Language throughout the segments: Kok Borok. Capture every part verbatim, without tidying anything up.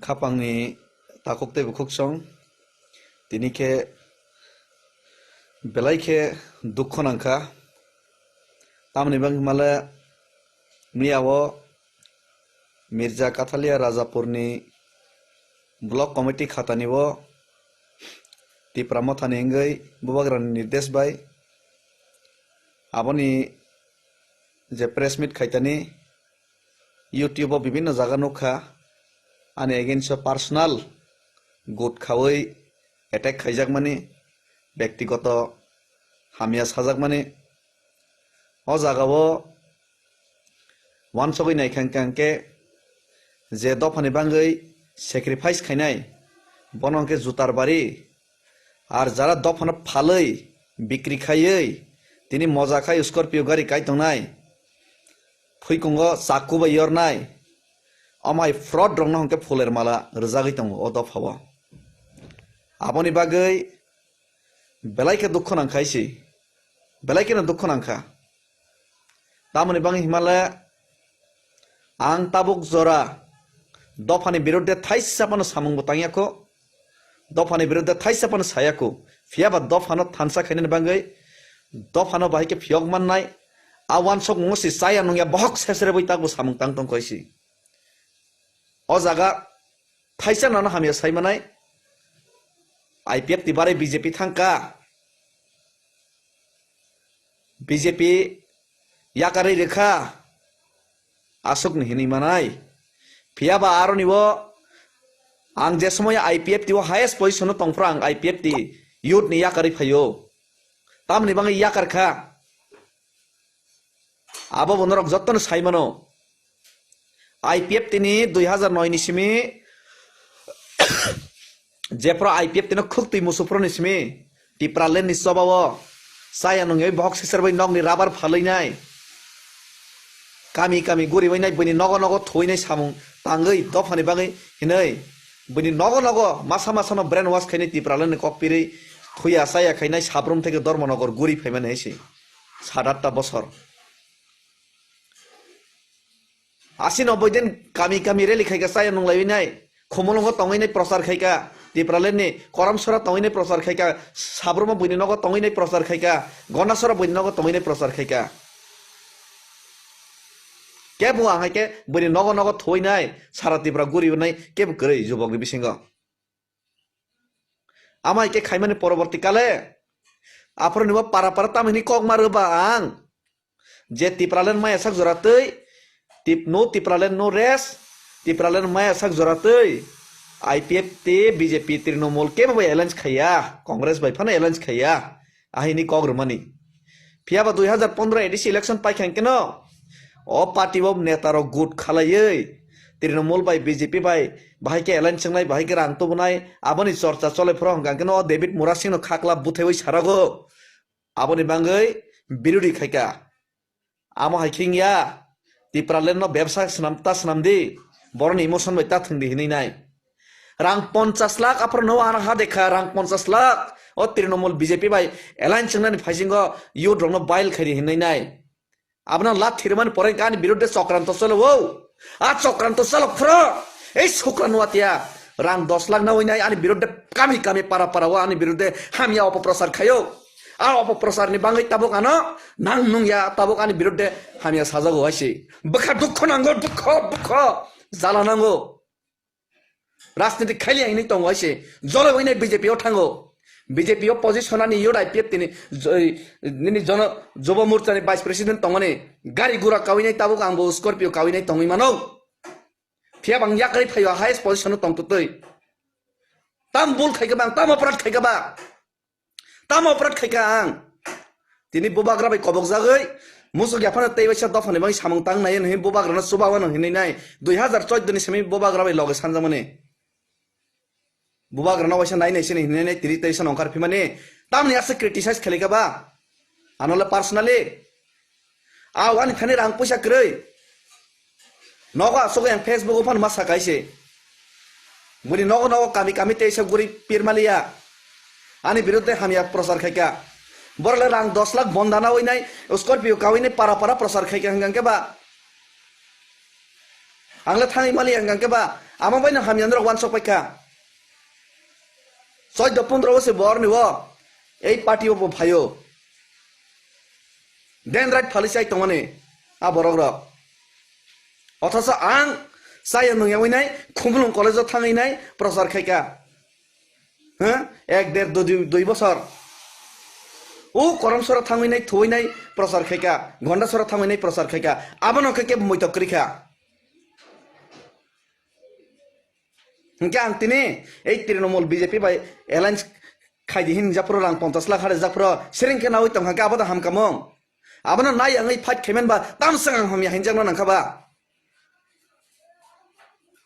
Khapangni takhuk tei bukhuk song, tini khe belai khe dukhu nangkha. Tamoni bagwi himale miyao Mirza Kathalia Rajapurni block committee khatani o Tipra Mothani wngwi Bubagrani nirdesh bai aboni je press meet khaitani YouTube o bibinno jaga nukha, ani against o personal gut khawi attack khaijakmani, bektigoto hamya sajakmani. O jagao wansogwi naikha hwnkhe je dophani bagwi sacrifice khainai, bono hwnkhe jutar bari, ar jara dophano phalwi bikri khaiwi tini moja khai Scorpio gari kai tongnai, phuikungo chaku bai yornai, amai fraud rokno hwnkhe phuler mala rwjagwi tongo o dophao. Aboni bagwi belai khe dukhu nangkha isi, belai kheno dukhu nangkha. Tamoni bagwi himale ang tabuk jora dophani biruddhe thaisa phano samung bo tangya kho, dophani biruddhe thaisa phano saya kho, phiyaba dophano thansa khainani bagwi dophano bahai khe phiyok mannai, a wansok mungo si chaya nungya bohok sesrebwi takbo samung tang tong kho isi. O jaga thaisa nano hamya sai manai, I P F T barai B J P thangkha, B J P yakarwi rwkha, aswkni hinwi manai. Phiyaba aroni o ang je somoy I P F T o highest position o tongphuru ang I P F T youth ni yakarwi phaio. Tamoni bagwi yakar kha. Abo bo norok jotono sai mano. I P F T ni dui hazar noi ni simi jephru I P F T no khuk twi musu phuru ni simi Tipraland ni choba o chaya nungwi bohok sesar bai nokni rubber phalwi nai, kami kami guriwi nai, buini nogo nogo thuwi nai samung tangwi dophani bagwi hinwi buini nogo nogo masa masa no brain wash khainai Tipraland ni kok pirwi thuya chaya khainai Sabrum theke Dharmanagar guri phaimani hai se. Sat atta bosor. Asi nobboi din kami kami rally khaika chaya nunglaiwi nai. Khumulwngo tongwi nai prochar khaika. Tipraland ni Koramsora tongwi nai prochar khaika. Sabruma buini nogo tongwi nai prochar khaika. Gondasora buini nogo tongwi nai prochar khaika. Kebo ang hai khe buini nogo nogo thuwi nai. Sara Tripura guriwi nai kebo kwrwi jubokni bisingo. Amai khe khaimani poroborti kale. Aphuru nibo para para tamhini kok ma rwba ang. Je Tipraland maya sak jora twi, tip-, no Tipraland no rest, Tipraland maya sak jora twi, I P F T, B J P, Trinamool kebo bai alliance khaiya, Congress bai phano alliance khaiya, ahini kok rwmani. Phiyaba dui hazar pondro A D C election paikha hwnkeno, o party o neta rok gut khalaiwi, Trinamool bai B J P bai bahai khe alliance wngnai, bahai khe rang tubunai, aboni chorcha chole phuru hwnkha hwnkeno o David Murasing no khakla buthaiwi sarago. Aboni bagwi birodi khaika. Amo hai khe wngya, Tipraland no bebsa swnam ta swnam di, boroni emotion bai ta thwng di hinwi nai. Rang ponchas lakh aphuru no ano ha dekha, rang ponchas lakh o Trinamool B J P bai alliance wngnani phaisingo youth rokno bail khaidi hinwi nai. Abono lathi rwmani pore ani biruddhe chokranto cholo o. A chokranto chalok phro. Ei sukra nuatia. Rang dos lakh nawi nai ani biruddhe kami kami para para o ani biruddhe hamya opoprosar khaio. A opoprosar ni bangwi tabuk ano nang nungya tabuk ani biruddhe hamya sajago hai se. Bwkha dukho nango, dukho, dukho. Jala nango. Rajniti khaili hinwi tongo hai se. Jolo wngwi nai B J P o thango. B J P o position ani youth I P F T ni jo-, nini jono, Jobo Morcha ni vice president tongmani. Gari gura kawi nai tabuk ang bo Scorpio kawi nai tongwi mano. Phiya bang yakarwi phaio highest position o tongtwtwi. Tam bul khaikha bang, tam operate khaikha ba. Tamo operate khaikha ang. Tini bubagra bai kobok jagwi musuk yaphano tei waisa dophani bagwi samung tang nai hinwi bubagrano chubawa no hinwi nai. Dui hazar choudo ni simi bubagra bai loge sanjakmani. Bubagrano waisa nai nai sini hinwi nai tini tei sano ongkhar phimani. Tamni asa criticize khalikha ba. Ano le personally. A wani thani rang puisa kwrwi. Nogo aswk yang Facebook o phano ma sakai se. Buni nogo nogo kami kami teisa guri pirmaliya. Ani biruddhe hamya prochar khaika. Borok le rang dos lakh bondana winai Scorpio kawinai para para prochar khaika hwnkha khe ba. Ang le thangwi maliya hwnkha khe ba. Amo baino hamya norok wansok paikha. Chaudo pondro bosor borni o ei party o bo phaio. Dendrite phalwi chai tongmani a borok rok. Othoso ang chaya nungya winai Khumulwng college o thangwi nai prochar khaika. Huh? Ek der dui, dui bosor. O Koromsora thangwi nai thuwi nai prochar khaika. Gondasora thangwi nai prochar khaika. Abono khe kebo muitok kwrwi kha. Hingke ang tini ei Trinamool B J P bai alliance khaidi hin japhuru rang ponchas lakh hare japhuru siring khe nawi tongkha khe abo da hamkamung. Abono nai angwi fight khaiman ba tamsang ang hamya hinjakno nangkha ba.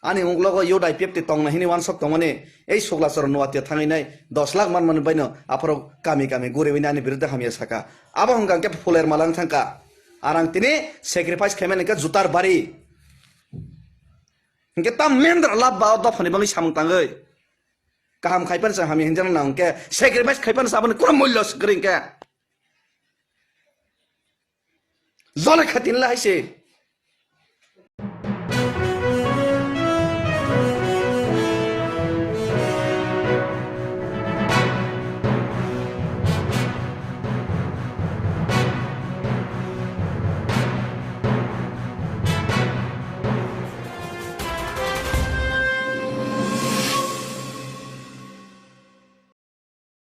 Ani unglogo U D I P F T tongna hini wansok tongmani ei Suklachor Noatia thangwi nai dos lakh manmani baino aphuru kami kami guriwi nai ani biruddhe hamya saka. Abo hwnkha khe phuler malang thangkha. Arang tini sacrifice khaimani khe jutar bari. Hingke tam mendra lab ba o dophani bangwi samung tangwi. Kaham khaipan sa hamya hinjana nang hingke sacrifice khaipan sa aboni kono mulya swkri hingke. Jole khatin la haise.